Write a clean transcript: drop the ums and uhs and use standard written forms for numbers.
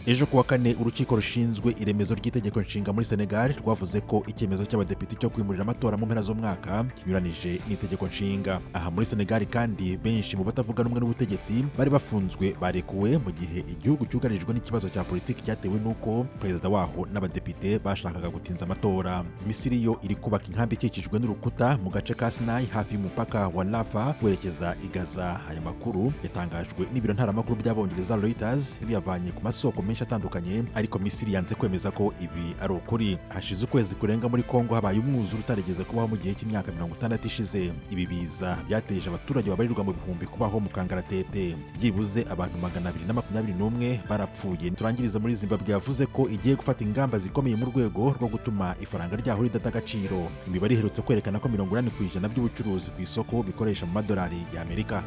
Ejo kuwa kane, urukiko rushinzwe iremezo ry'itegeko nshinga muri Senegal rwavuze ko icyemezo cy'abadepite cyo kwimurira amatora mu mpera z'umwaka kinyuranije n'itegeko nshinga. Aha muri Senegal kandi, benshi mu batavuga rumwe n'ubutegetsi bari bafunzwe barekuwe, mu gihe igihugu cyugarijwe n'ikibazo cya politiki cyatewe n'uko perezida waho n'abadepite bashakaga gutinza amatora. Misiri yo iri kubaka inkambi ikikijwe n'urukuta mu gace ka Sinai, hafi y'umupaka wa Rafa werekeza i Gaza. Aya makuru yatangajwe n'ibiro ntaramakuru by'Abongereza Reuters, biyavanye ku masoko menshi atandukanye, ariko Misiri yanze kwemeza ko ibi ari ukuri. Hashize ukwezi kurenga muri Kongo habaye umwuzure utarigeze kubaho mu gihe cy'imyaka 60 ishize. Ibi biza byateje abaturage babarirwa mu bihumbi kubaho mu kangaratete. Byibuze abantu 221 barapfuye. Turangiriza muri Zimbabwe, yavuze ko igiye gufata ingamba zikomeye mu rwego rwo gutuma ifaranga ryaho ridata agaciro. Imibare iherutse kwerekana ko 80% by'ubucuruzi ku isoko bikoresha mu madolari y'Amerika.